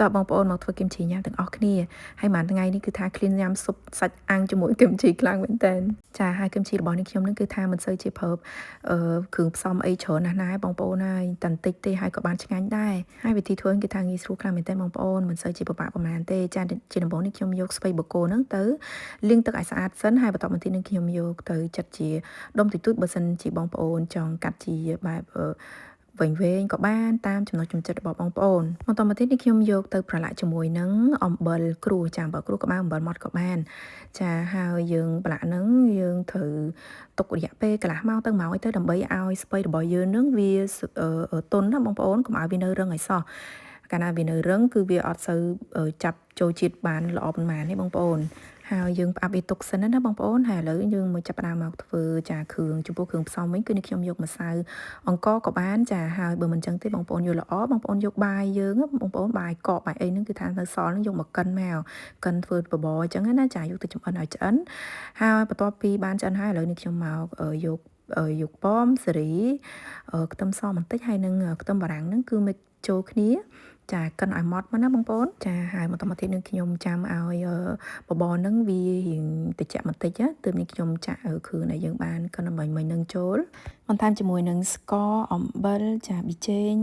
តើបងប្អូនមកធ្វើគឹមឈីញ៉ាំទាំងអស់គ្នាហើយមួយថ្ងៃនេះគឺថាឃ្លានញ៉ាំស៊ុបសាច់អាំងជាមួយគឹមឈីខ្លាំងមែនតើចាហើយគឹមឈីរបស់នេះខ្ញុំនឹងគឺថាមិនសូវជាប្រើអឺគ្រឿងផ្សំអីច្រើនណាស់ណាបងប្អូនហើយតែបន្តិចទេហើយក៏បានឆ្ងាញ់ដែរហើយវិធីធ្វើគឺថាងាយស្រួលខ្លាំងមែនតើបងប្អូនមិនសូវជាពិបាកប្រហែលទេចាជាដំបូងនេះខ្ញុំយកស្ពៃបូកូហ្នឹងទៅលាងទឹកឲ្យស្អាតសិនហើយបន្តមកទៀតនឹងខ្ញុំយកទៅចិតជាដុំតិចតួចបើសិនជាបងប្អូនចង់កាត់ជាបែបវែងវែងក៏បានតាមចំណុចចំចិត្តរបស់បងប្អូនបន្តមកទៀតនេះខ្ញុំយកទៅប្រឡាក់ជាមួយនឹងអំបិលគ្រួសចាអំបិលគ្រួសក៏បានអំបិលម៉ត់ក៏បានចាហើយយើងប្រឡាក់នឹងយើងត្រូវទុករយៈពេលកន្លះម៉ោងទៅម៉ោងអីទៅដើម្បីឲ្យស្ពៃរបស់យើងនឹងវាទន់ណាបងប្អូនកុំឲ្យវានៅរឹងឲ្យសោះកាលណាវានៅរឹងគឺវាអត់សូវចាប់ចូលជាតិបានល្អប៉ុន្មានទេបងប្អូនហើយយើងផ្អាប់វាទុកសិនណាបងប្អូនហើយឥឡូវយើងមកចាប់ផ្ដើមមកធ្វើចាគ្រឿងចំពោះគ្រឿងផ្សំវិញគឺនេះខ្ញុំយកម្សៅអង្ករក៏បានចាហើយបើមិនចឹងទេបងប្អូនយល់ល្អបងប្អូនយកបាយយើងបងប្អូនបាយកកបាយអីហ្នឹងគឺថានៅសល់ហ្នឹងយកមកកិនមកកិនធ្វើបបរអញ្ចឹងណាចាយកទៅចម្អិនឲ្យឆ្អិនហើយបន្ទាប់ពីបានឆ្អិនហើយឥឡូវនេះខ្ញុំមកយកយកប៉មសេរីខ្ទឹមសបន្តិចហើយនឹងខ្ទឹមបារាំងហ្នឹងគឺមកចូលគ្នាចាកិនឲ្យម៉ត់មកណាបងប្អូនចាហើយបន្តមកទៀតនឹងខ្ញុំចាំឲ្យបបរនឹងវារៀងតិចបន្តិចទើបនេះខ្ញុំចាក់គ្រឿងដែលយើងបានកិនអំបញ្ញមិញនឹងចូលបន្ថែមជាមួយនឹងស្ករអំបិលចាប៊ីចេង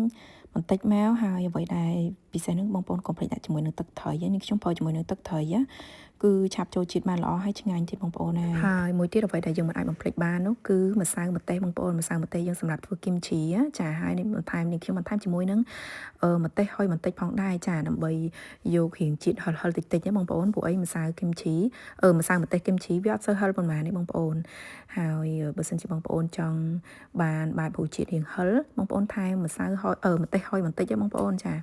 បន្តិចមកហើយអ្វីដែលពិសេសនឹងបងប្អូនកុំភ្លេចដាក់ជាមួយនឹងទឹកត្រីនេះខ្ញុំប្រើជាមួយនឹងទឹកត្រីគឺឆាប់ចូលជាតិបានល្អហើយឆ្ងាញ់ទៀតបងប្អូនណាហើយមួយទៀតអ្វីដែលយើងមិនអាចបំភ្លេចបាននោះគឺម្សៅម្ទេសបងប្អូនម្សៅម្ទេសយើងសម្រាប់ធ្វើគីមជីចាហើយនេះបន្ថែមនេះខ្ញុំបន្ថែមជាមួយនឹងម្ទេសហុយបន្តិចផងដែរចាដើម្បីយករៀងជាតិហឹរហឹរតិចតិចទេបងប្អូនព្រោះអីម្សៅគីមជីម្សៅម្ទេសគីមជីវាអត់សូវហឹរប៉ុន្មានទេបងប្អូនហើយបើសិនជាបងប្អូនចង់បានបែបរសជាតិរៀងហឹរបងប្អូនថែមម្សៅហុយម្ទេសហុយបន្តិចទេបងប្អូនចា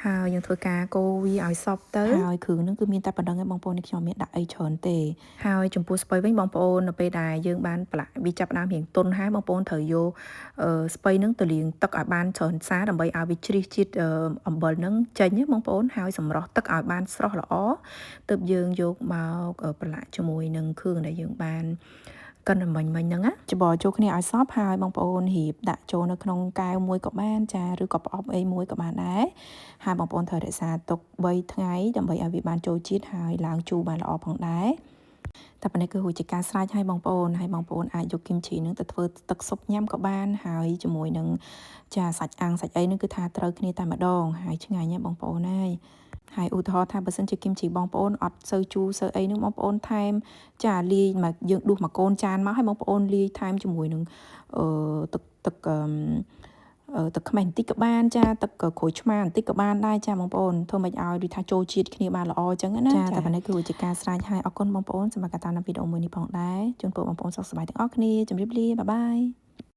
ហើយយើងធ្វើការកូរវាឲ្យសព្វទៅហើយគ្រឿងហ្នឹងគឺមានតែប៉ុណ្្នឹងឯងបងប្អូននេះខ្ញុំមានដាក់អីច្រើនទេហើយចំពោះស្ពៃវិញបងប្អូននៅពេលដែលយើងបានប្រឡាក់វាចាប់ដើមរៀងទន់ហើយបងប្អូនត្រូវយកស្ពៃហ្នឹងទៅលាងទឹកឲ្យបានច្រើនសារដើម្បីឲ្យវាជ្រះជាតិអំបិលហ្នឹងចេញណាបងប្អូនហើយសម្រស់ទឹកឲ្យបានស្រស់ល្អទើបយើងយកមកប្រឡាក់ជាមួយនឹងគ្រឿងដែលយើងបានកិនអំបញ្ញមិញហ្នឹងណាច្បល់ចូលគ្នាឲ្យសព្វហើយបងប្អូនរៀបដាក់ចូលនៅក្នុងកែវមួយក៏បានចាឬក៏ប្រអប់អីមួយក៏បានដែរហើយបងប្អូនត្រូវរក្សាទុក3ថ្ងៃដើម្បីឲ្យវាបានចូលជាតិហើយឡើងជូរបានល្អផងដែរតែប៉ុណ្ណេះគឺរួចជាការស្រេចឲ្យបងប្អូនហើយបងប្អូនអាចយកគីមជីនឹងទៅធ្វើទឹកស៊ុបញ៉ាំក៏បានហើយជាមួយនឹងចាសាច់អាំងសាច់អីនឹងគឺថាត្រូវគ្នាតែម្ដងហើយឆ្ងាញ់ណាស់បងប្អូនហើយហើយឧទាហរណ៍ថាបើសិនជាគីមជីបងប្អូនអត់សូវជូរសូវអីនឹងបងប្អូនថែមចាលាយមកយើងដួសមកកូនចានមកឲ្យបងប្អូនលាយថែមជាមួយនឹងអឺទឹកទឹកអឺទឹកខ្មេះបន្តិចក៏បានចាទឹកក្រូចឆ្មាបន្តិចក៏បានដែរចាបងប្អូនធ្វើមិនឲ្យដូចថាចូលជាតិគ្នាបានល្អអញ្ចឹងណាចាតែប៉ុណ្ណេះគឺជាការស្រេចហើយអរគុណបងប្អូនសម្រាប់ការតាមដានវីដេអូមួយនេះផងដែរជូនពរបងប្អូនសុខសប្បាយទាំងអស់គ្នាជម្រាបលា bye bye.